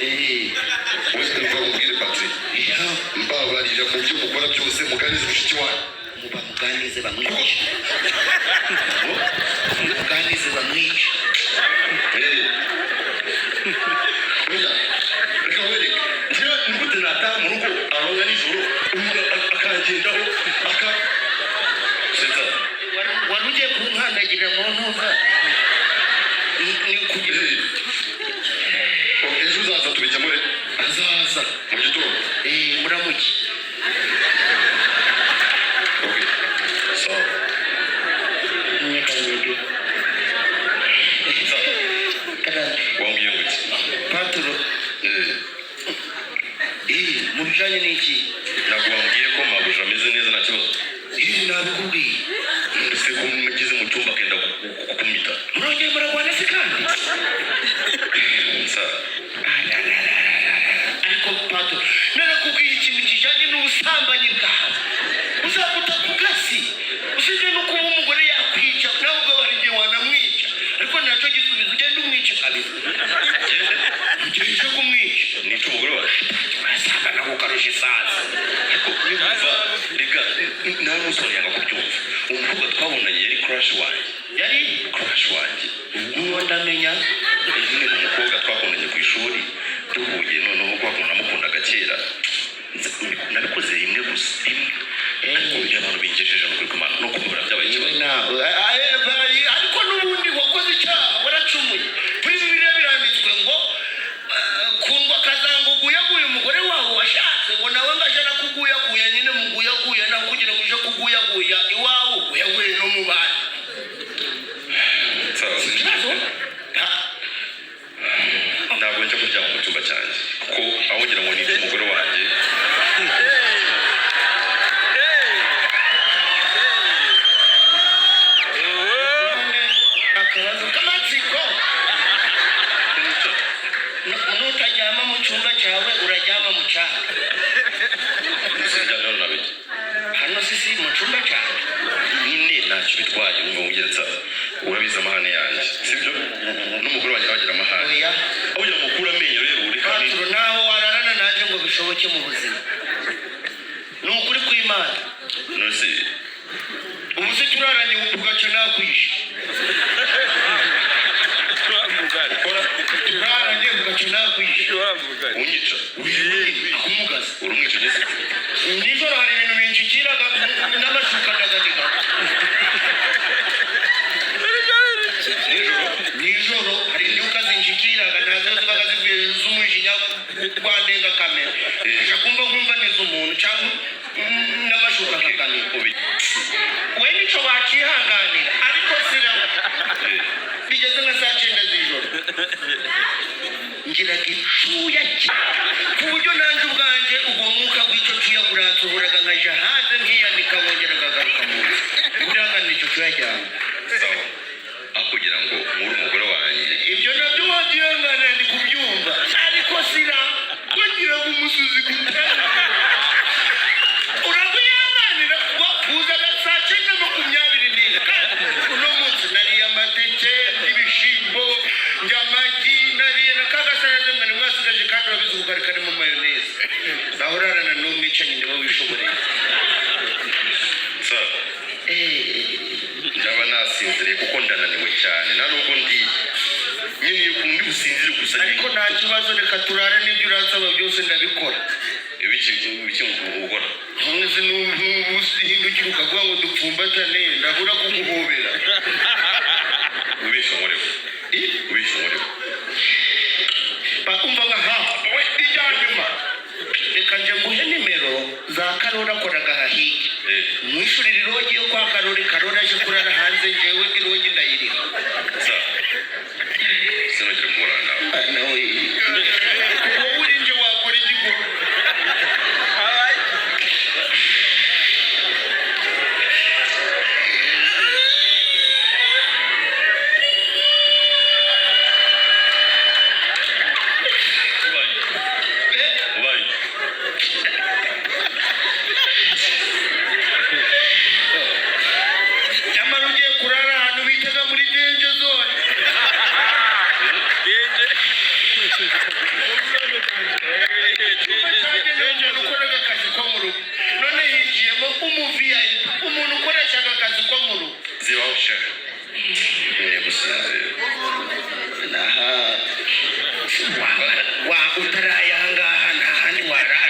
Wese mva mubwire, Patrick, mbabarira mu byo mukora byose muganize mushiki wanyu. Bamuganize bamwice, muganize bamwice. Oya, reka nkwereke. Njyewe ni gute nataha mu rugo aho nijoro, umuntu akangendaho aka seta? Wari ugiye kunkandagira mu ntuza ni kugira. Ejo uzaza tubikemure. Azaza. Mu gitondo. Muramuke. Okay, sawa. Nyeganyege. Karame. Wambwiye ngo iki? Patro. Mu bijanye n'iki? Ntabwo wambwiye ko mabuja ameze neza, nta kibazo? Nabikubwiye. Ndetse ko mugeze mu cyumba akenda kukumita? Murongeye murarwana se kandi? Sa. Ariko Patro, narakubwiye ikintu kijanye n'ubusambanyi bwawe, uzaguta ku gasi. Usibye no kuba umugore yakwica, nawe ubwo hari igihe wanamwica, ariko nacyo gisubizo. Ugenda umwice kabisa. Gende. Ugiye kumwica. Nica umugore wawe? Urasambana kukarusha isazi. Ariko niba reka nawe musore yanga kubyumva, uwo mukobwa twabonanye yari crush wanjye. Yari? Crush wanjye. Uwo ndamenya. Nyine ni umukobwa twakundanye ku ishuri, duhuye noneho kwa kuntu namukundaga kera. Nabikoze rimwe gusa, rimwe, ariko ibyo abantu bingejeje ni ukuri kw'Imana no kumva byabaye ikibazo. Ariko n'ubundi wakoze icyaha, waracumuye. Muri Bibiliya biranditswe ngo kundwa kazanga uguyaguye umugore wawe washatse, ngo nawe ngo aje arakuguyaguya nyine, muguyaguya nawe kugira ngo uje kuguyaguya iwawe, uguyaguye no mu bandi. Sawa. Ikibazo. Ntabwo njya kuryama mu cyumba cyanjye, kuko aho ngira ngo nice umugore wanjye. None akabazo k'amatsiko: nutaryama mu cyumba cyawe, uraryama mu cyaha? Sinjyana hano nabiki. Hano sisi mu cyumba cyawe. Nyine ntacyo bitwaye. Wumva mugenza, urabizi amahane yanjye, sibyo? N'umugore wanjye nawe agira amahane. Oya. Aho kugira ngo ukure amenyo rero, reka ni Patro, naho wararana nanjye ngo bishoboke mu buzima, ni ukuri kw'Imana. None se? Ubu se turaranye ugaca nakwishe? Ukora? Turaranye ugaca nakwishe. Unyica? Akumugaza. Uri umwicanyi se? Nijoro hari ibintu binshikiraga n'amashuka ndaganiga. Nijoro? Nijoro hari imyuka zinshikiraga, nazo zibaga zivuye z'umujinya rwa ndengakamere. Nja kumva nkumva neza umuntu cyangwa n'amashuka akaganiga. Ubi. We nico wakihanganira, ariko sira bigeze nka saa 9 z'ijoro ngiraga icuya ku buryo nanjye ubwanjye ubwo mwuka w'icyo cuya guransohoraga, nkaja hanze nkiyanika, nkongera nkagaruka mu nzu uranganira icyo cuya cyanjye. Sawa, aho kugira ngo nkure umugore wanjye. Ibyo nabyo wabyihanganira, ndi kubyumva, ariko sira wagiraga umusuzi gutera, urabwihanganira kuzaga saa 9:24, kandi uno munsi nariye amateke n'ibishimbo, ndya amagi, nariye na kagasaraze mwari mwasigaje, kandi urabizi ubugari karimo mayoneze. Naho urarana n'umwicanyi niwe wishoboreye. Sawa. Ndaba nasinziriye kuko ndananiwe cyane, nta nubwo ndiye nyine, ukuntu ndi businzire gusa. Ariko nta kibazo, reka turare, n'ibyo uransaba byose ndabikora. Ibiki? Ibiki ukora? Ntuzi n'ubuhindukira ukavuga ngo dupfumbatane, ndabura kuguhobera. Ubishe nkoreho, ubishe nkoreho. Bakumva nka ha we ijya nyuma. Reka nje nguhe nimero za Karori, akoraga hahige. Mwishurira irogi yo kwa Karori, Karori aje kurara hanze, njyewe irogi ndayiriha. Sawa, sinongera kubonana nawe. Ah, nawe wowe uri nje wakora igikorwa. Ubaye ubaye. Nyamara ugiye kurara ahantu bitaga muri danger zone. Cyumba cyagenewe umuntu ukoraga akazi ko mu rugo, none higiyemo umu VIP, umuntu ukoreshaga akazi ko mu rugo. Zibaho sha, ngiye gusinzira. Aha wa utaraye ahangaha, nta handi warara,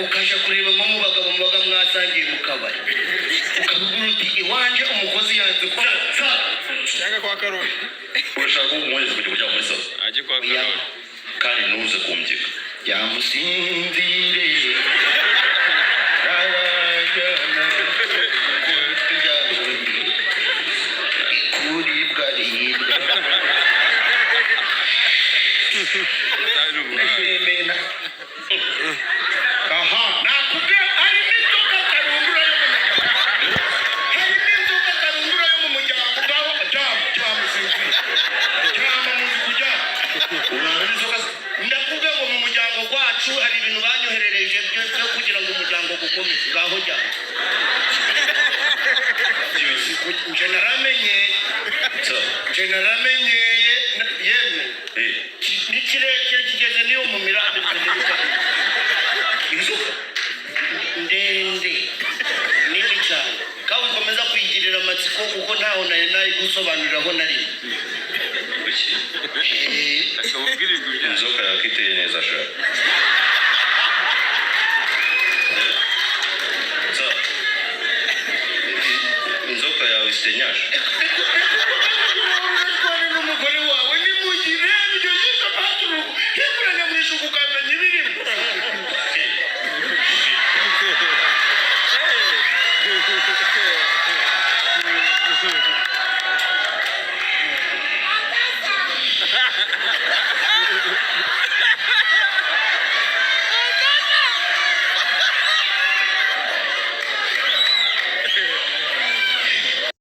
ukaja kureba nko mu bagabo mubaga mwasangiye mu kabari, ukabwira uti: "Iwanje umukozi yanze ko." Cyangwa kwa Karoli. Urashaka ko umwongeza kujya kuryama muri salo? Ajye kwa Karoli. Kandi ntuze kumbyika. Yamusinzire arajyana kurya kuribwa ribwa. Utari ubuhanga. Ndashimena. Aha nakubwiye, harimo inzoka karundura yo mu muryango, harimo inzoka karundura yo mu muryango. Ngaho jama, jama, usinzire, jama, muzi kuryama. Urara n'inzoka se? Ndakubwiye ngo mu muryango wacu hari ibintu banyoherereje byo kugira ngo umuryango ukomeze. Ngaho jyana. Nje naramenye. Sa. Nje naramenyeye yemwe. Ni kirekire, kigeze niyo mu mirambi. Inzoka? Ndende, nini cyane, kandi ukomeza kuyigirira amatsiko kuko ntaho nari nayigusobanuriraho na rimwe. Kuki? Akabubwira ibigwi byayo. Inzoka yawe iteye neza sha. Eh? Sa, inzoka yawe ifite nyasha. Urashwana n'umugore wawe, nimugire iryo jisho paturu hikuranya mu ishuku.